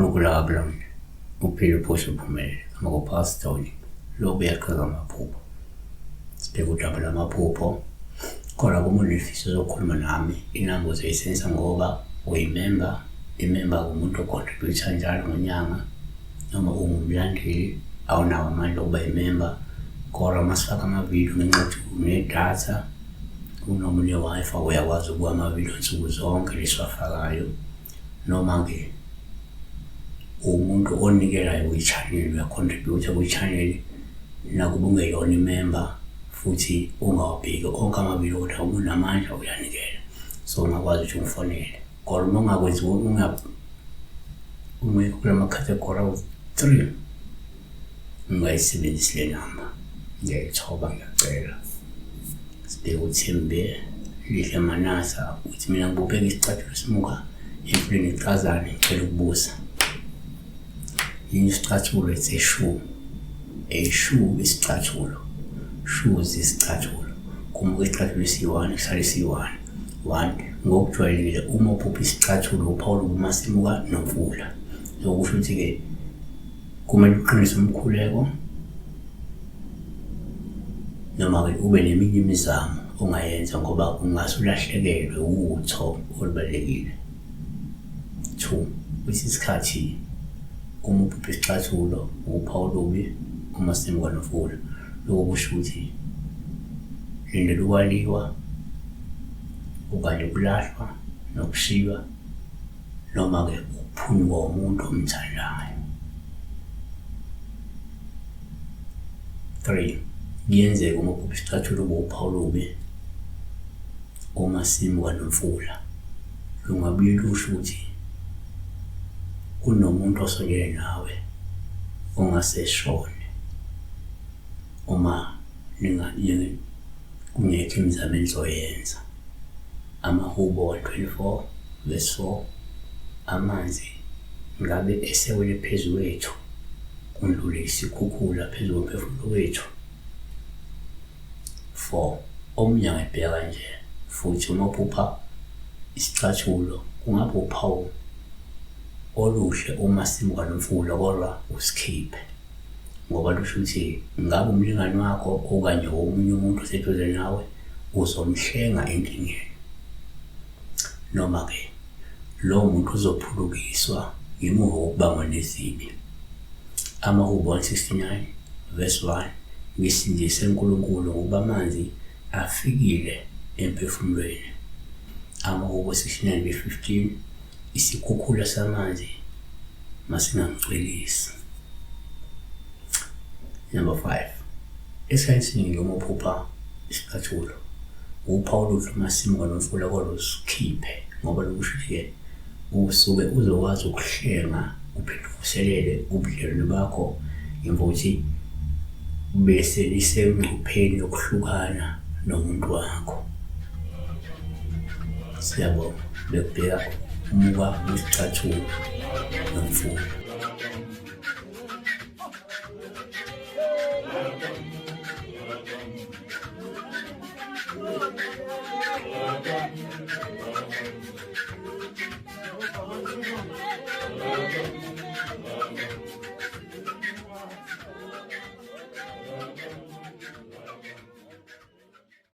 uNkulunkulu akakulonde uphile uphoshe uphumelele amakupasitoli lobu uyaqhaza amaphupho sibheke udaba lwamaphupho khona kuma unefiso zokukhuluma nami inamba uzoyisebenzisa ngoba uyimemba imemba umuntu ocontributha njalo ngonyanga noma ungumlandeli awunawo amandla okuba imemba kodwa uma sifaka amavidiyo ngenxa yokuthi unedatha unoma une-Wi-Fi uyakwazi ukubuka amavidiyo nsuku zonke lesiwafakayo noma-ke uwumuntu onikelayo kwi-channel uyacontribute kwi-channel nakuba ungeyona imember futhi ungawabheki onke amavidiyo kodwa uma unamandla uyanikela so ungakwazi ukuthi ungifonele kodwa uma ungakwenzi ungekho kula ma-category awu-three ungayisebenzisi le namba ngiyayithoba ngiyacela sibheke uthembe lihle manasa uthi mina ngibubeka isicathulo simuka emfuleni icazane ngicela ukubuza yini isicathulo it's a shoe a shoe isicathulo shoes isicathulo kumuka isicathulo esiyi-one kusale esiyi-one one ngokujwayelekile uma uphupha isicathulo uphawula uma simuka nomfula sokusho ukuthi-ke Kumele uqinise umkhuleko noma-ke ube neminye imizamo ongayenza ngoba ungase ulahlekelwe wutho olubalulekile. 2 kwesinye isikhathi uma uphupha isicathulo uphawu olubi uma simuka nomfula. Lokho kusho ukuthi lindela ukwaliwa okanye ukulahlwa nokushiywa noma-ke ukuphunyukwa umuntu omthandayo. 3 kuyenzeka uma uphupha isicathulo ube uphawu olubi uma simuka nomfula lungabuye lusho ukuthi kunomuntu osondele nawe ongaseshone uma kungekho imizamo enizoyenza. AmaHubo 124 verse 4 Amanzi ngabe esewele phezu kwethu, kundlule isikhukhula phezu komphefumulo wethu. 4 Omunye angayibheka kanje futhi uma uphupha isicathulo kungaba uphawu oluhle uma simuka nomfula kodwa usikhiphe ngoba lusho ukuthi ngabe umlingani wakho okanye omunye umuntu oseduze nawe uzomhlenga enkingeni noma-ke lowo muntu uzophulukiswa ngemuva kokubangwa nezibi. AmaHubo 169 verse 1 Ngisindise uNkulunkulu ngokuba amanzi afikile emphefumulweni. AmaHubo 69 verse 15 Isikhukhula samanzi masingangicwilisi. Number 5 Esikhathini esiningi uma uphupha isicathulo uphawu oluhle uma simuka nomfula kodwa usikhiphe ngoba lokusho ukuthi-ke usuke uzokwazi ukuhlenga uphinde uvuselele ubudlelwane bakho ngemva kokuthi bese nisengcupheni yokuhlukana nomuntu wakho. Siyabonga bekubheka umuka wesicathulo nomfula.